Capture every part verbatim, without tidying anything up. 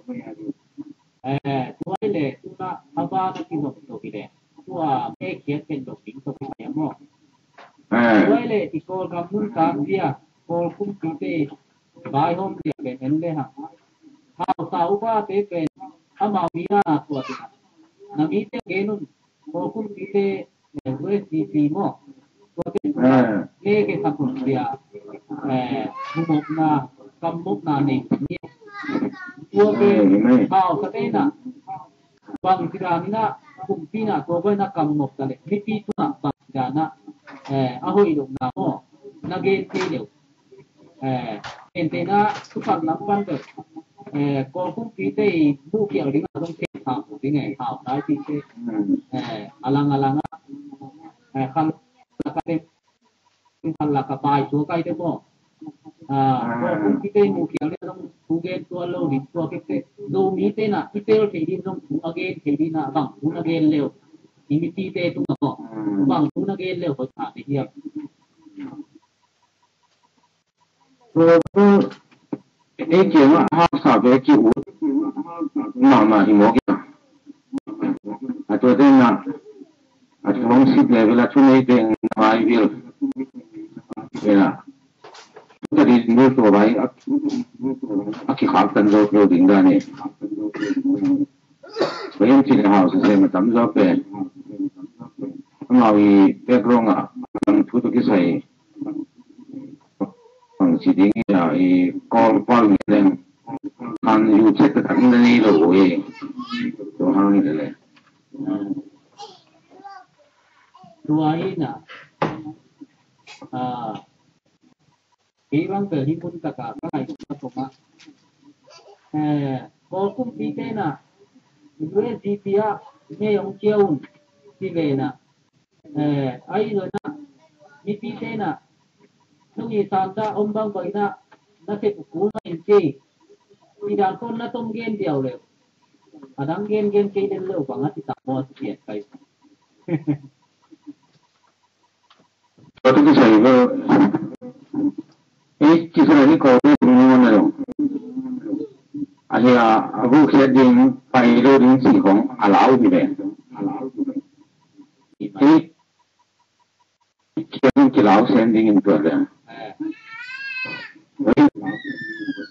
Eh, tua hi leh tuna a ban a kizom tawh hi leh tua mekhiat pen lo ding tawh kisai a maw? Eh. Tua hi leh i Kawlgam mun kang zia Kawl kumpite vaihawm zia pen en le hang. Hausa upate pen amau mi a tua tina na mite gen un. Kawl kumpite, eh, U S D P maw? Tua pen tua, eh, mekhe khat un tia, eh, humopna, kammopna nei ni. Tua pen, eh, hausa te na bang ci dan ina kumpi na tua bai na kammop ta le mipi tungah bang ci dan a, eh, a hoih lohna maw? Na gen kei leh. Eh, gentehna, sukhat lam pan bel, eh, Kawl kumpite i muhkhial dingah zong thei hau ding e, hau tai tite. Eh, a lang a lang a, eh, khan laka te, khan laka pai tua kai te maw? Ah, Kawl kumpite i muhkhial dingah zong thu gen tua lo ding tua kek te. Zomite na i tel thei ding zong thu a gen thei ding na bang thu na gen leu. I mipite tungah maw? Bang thu na gen leu hoih a te hiam? Tua ei kiangah hausa bek ki ut mahmah hi mawk ina. A tua te ina a thu hong sip level a thu nei teng mai vil ina. Thu ta ding bil tua vai a kikhak tan zo lo ding dan e. Tua hi cin hausa sem a tam zaw pen amau i background ah a tam thu tawh kisai bang ci ding hi a, i Kawl pau i leng khan yu chet taktak in na nei lo uh hi. Tua hang hi leh. Tua hi na. Ah, kei bang bel hi mun taka ka ngaihsutna tawh mah. Eh, Kawl kumpite na U S D P ah mei hong cia un ci ve na. Eh, ahi zong na mipite na nung i santa om bang bang na na sep uh kul mah in ci. Ci dan tawh na tom gen diau leh. A dang gen gen kei den leh bang a ci tak maw a ci pian kai. Tua tawh kisai bel ei kisai ni ko te tung ni ngon na dong. Ahi a, a bu khiat ding pai lo ding ci khong a lau hi ve. Ei kiang kilau sen ding in tua le. Ei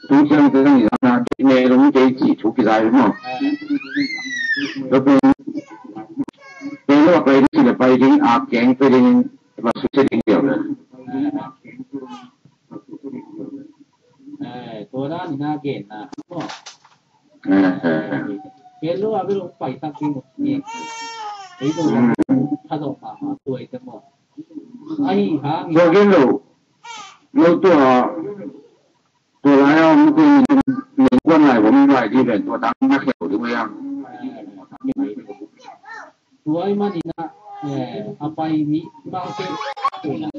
tu ciang te dang i zang na ne lung te ci thu kizai maw. Lo pen pen lo a pai ding ci le pai ding a keng pe ding in va su se ding diau le. Eh, tua dan ina genna maw? Eh, eh. Ken lo a bel hong paisak ding uh hi. Ei lo a tha zawh mahmah tua i te maw? Ahi hang tua gen lo. Lo tua tua lai a om tua in nei kuan lai vom lai di ven tua dang na kheu ding uh hiam? Tua ahih manin ah, eh, a pai mi bangte, eh,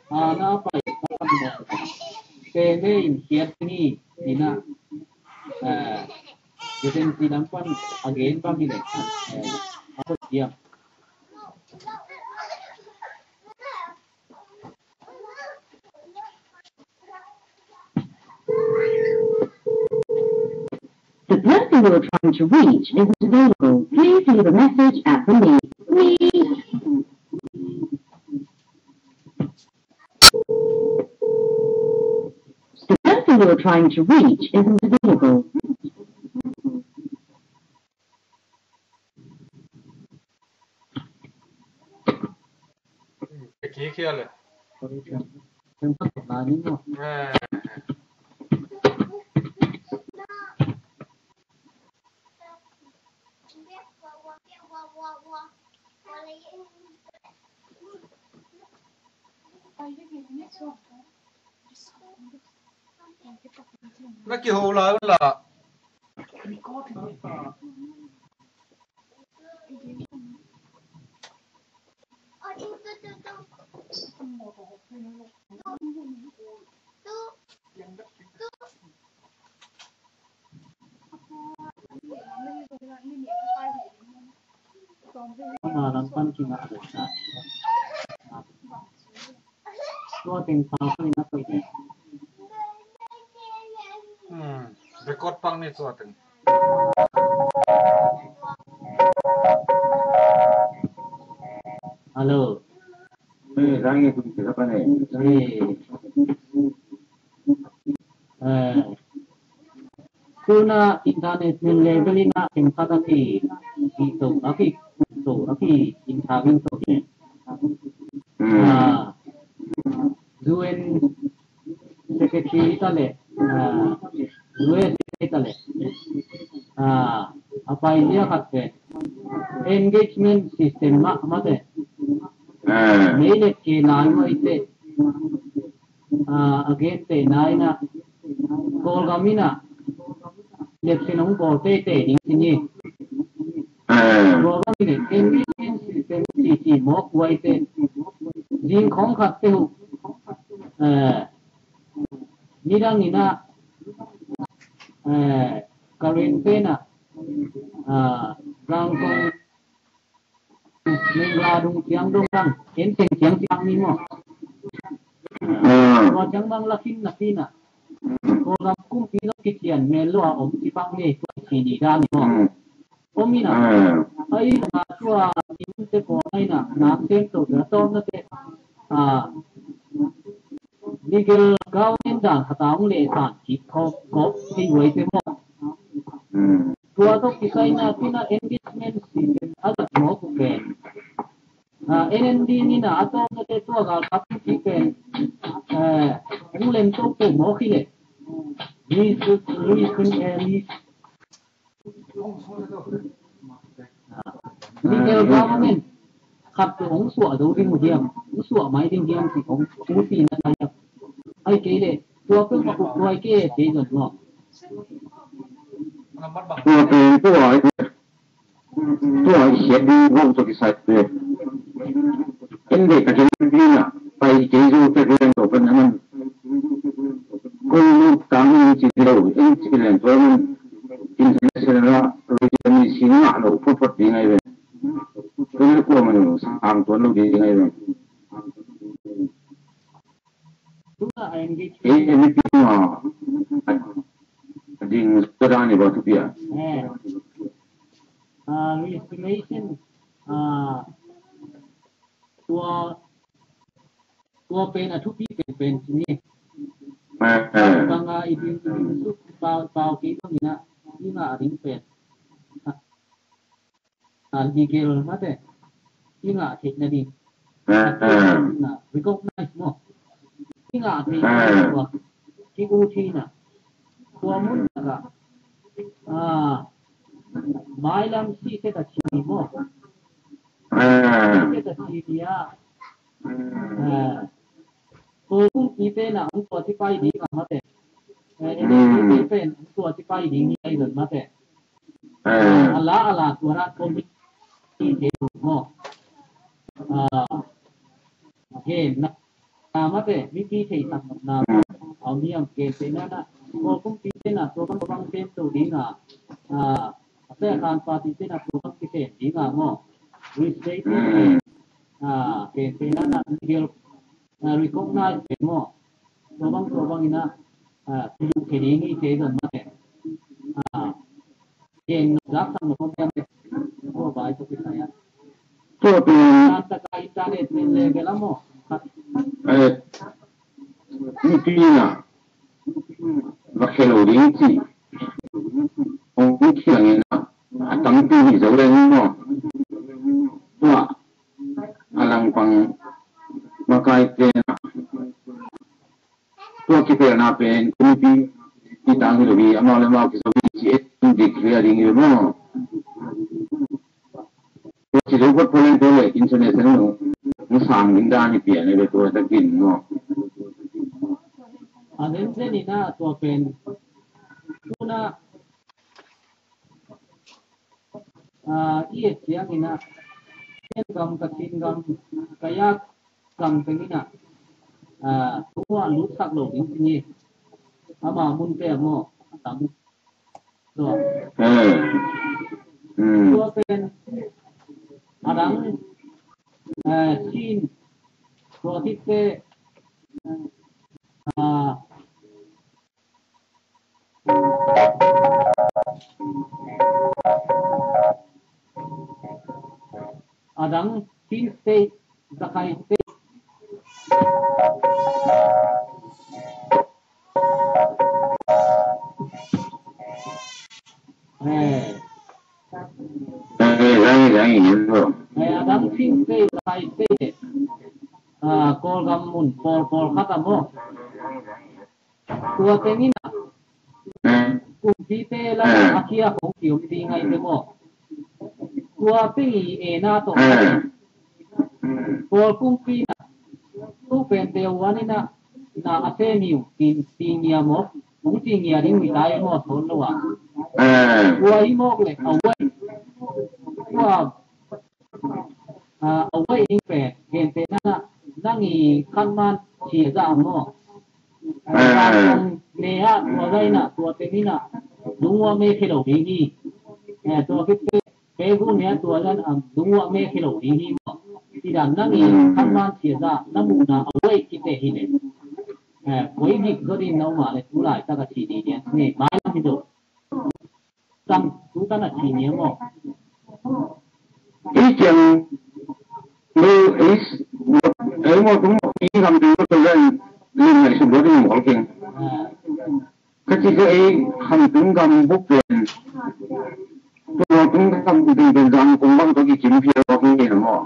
a na pai bang te ne in kiat ni, ni na, eh, Eden si lam pan a gen bang hi le, eh, a ko diam. The person you are trying to reach isn't available. Please leave a message at the beep. The person you are trying to reach isn't available. Kikhia le. Eh. Na kiho lai un la. Ama lam pan kingah a tua teng pau pan in a pai ding. Hmm, record pang ni tua teng. Hello. Eh, rangi tu kita apa ni? Eh. Eh. Tuna international level ina khenkhat a ki, ki to, a ki, to, a ki interview to. Hmm. Ah, U N Secretary ta le, ah, U S A ta le, ah, a pai lia khat pen engagement system mah, mah te. Ah. Mei le ke lai wai te. Ah, again te nai na. Kawlgam ina. Election hong bawl teitei ding ci ni. Ah. Kawlgam ina. Engagement system ci ci mawk wai te. Zing khawng khat te uh. Ah. Midang ina, eh, Karen te na, ah, Rangkong, Mengla dung ciang dong dang, en teng ciang ciang ni maw. Ah. Tua ciang bang lakin na pi na. Kawlgam kumpi lo kician mel lo a om ci bang ni, tua ci ni dan ni maw. Hmm. Om ina. Ah. Ai, na tua ni mun te ko nai na, na sem to, tua tawm na te. Ah. Legal government dan khat a hong lehsan kik khawk, khawk thei huai te maw. Hmm. Tua tawh kisai na tuna engagement system a zat mawk uh pen. Ah, N N D ni na a tawpna te tua galkap kik pen. Eh, hong lem to ko mawk hi leh. Lis, lis, eh, lis, Legal government khat pe hong suah zo ding uh hiam, hong suah mai ding hiam ci hong hong pi na hiam. Ai kei leh tua pe ma uk tua kei kei zon lo. Tua pe tua ai tua ai siat ding uh tua kisai pe. En dei ka gen ding na pai kei zo pe tua pen na man. Kong lu tang in ci lo, in ci len tua man. International a region ni si ngah lo photphot ding ai ve. Kong lu kua man sang tuan lo ding ai ve. Ei, ei, mi pi ma. Ding sa dan ni ba tu pia. Eh. Ah, re-estimation. Ah, tua, tua pen a thupi penpen ci ni. Bang a i ding, i ding suk pau, pau kei dong ina, i ngah a ding pen. A, legal mate. I ngah theihna ding. Na recognize maw. I ngah theihna ding tua. Ki u thina. Tua mun taka. Ah, mailam si te ta chi maw. Si te ta chi ni a. Ah, ko kung i te na ang tua ti pai ding a mate. Eh, i te pen ang tua ti pai ding ni ai don mate. Ah. Ala, ala tua ra ko mi ti te maw. Ah, again, na. Na mate, mipi thei tak na, a mi am ke te na na, ko kumpi te na, tua bang, tua bang sem to ding a, a, a te kan party te na, tua bang kisem ding a maw. Respect te, a, ke te na na, legal, a, recognize te maw. Tua bang, tua bang ina, a, kilu ke ding i te zon mate. A, Tua pen, eh, mipi na va khelo ding ci. Hong kiang in a tampi hi zo leng maw. Tua a langpang makaite na tua kipelna pen kumpi i tang hi lo hi, amau le amau kizo hi ci et in dik ria ding hi lo maw. Tua ci zo got polen tua le international no hong sang ding dan hi pian hi lo tua takin maw. A zen zen ina tua pen tuna Ah, i et ciangin ah, Kachin gam, Kachin gam, Kayak gam tengin ah, ah, tua lutsak lo ding ci ni. Ama munte maw, a tam. Tua. Hmm. Hmm. Tua pen, a dang, eh, Chin, tua khit teh, ah, A dang Chin State, Rakhine State. Eh. Eh, zang, zang, zang. Eh, a dang Chin State, Rakhine State. Ah, Kawlgam mun pawl pawlkhat ah maw. Tua teng in ah, kumpite lam ah a khia khong kiom ding ahi ve maw. Tua teng i en a tawh, Kawl kumpi in ah, tu pen deuh wan in ah, na a sem hi ung, ci, ci ngia maw. Hong ci ngia ding uh hi ta hi maw, thawn lo a. Tua hi mawk leh a uai. Tua Ah, a uai ding pen, gentehna in ah, nang i khanman sia zah maw. Ah, zang kong ne ah, tua zah in ah, tua teng in ah, lungua me khe lo ding hi. Eh, tua khit teh, pegu ne ah, tua zah in ah, lungua me khe lo ding hi maw. Ci dan nang i khanman sia zah, na muhna a uai khit teh hi leh. Eh, koi dik zaw ding na om a leh tu laitak a ci ding hi a, ne, mailam hi zaw. Tam, tu tan a ci ni maw. Ei ciang, lo, ei, ei maw tung maw, i lam tung maw, tua zah in, lim ngaihsut lo ding maw keng. Ah. Ka ci ka ei, han tung gam buk pen. Tua tung gam tung pen zang kong bang tua ki kim phial lo keng keng maw.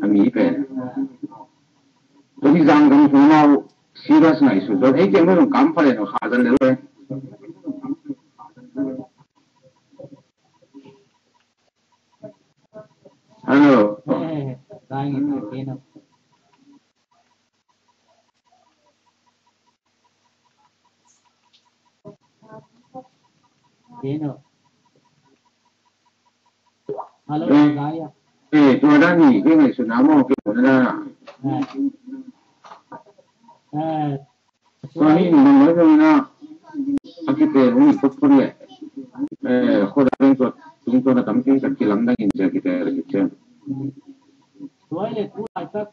A mi pen. Tua ki zang gam tung maw, serious ngaihsut lo. Ei ciang lo tung kam pha le no kha zan le lo. Hello. Eh, eh, eh. Zai ngi tu kei no. Kei no. Hello, eh, Zai a. Eh, tua dan hi, kei ngaihsutna maw, kei ngaihsutna. Eh. Eh, Tua hi in bang lai zong in ah, a kite hong i khotkhot leh, eh, khot a beng tua, tung tua na tam kei ka kilamdang in cia kite leh kician. Tua hi leh tu laitak,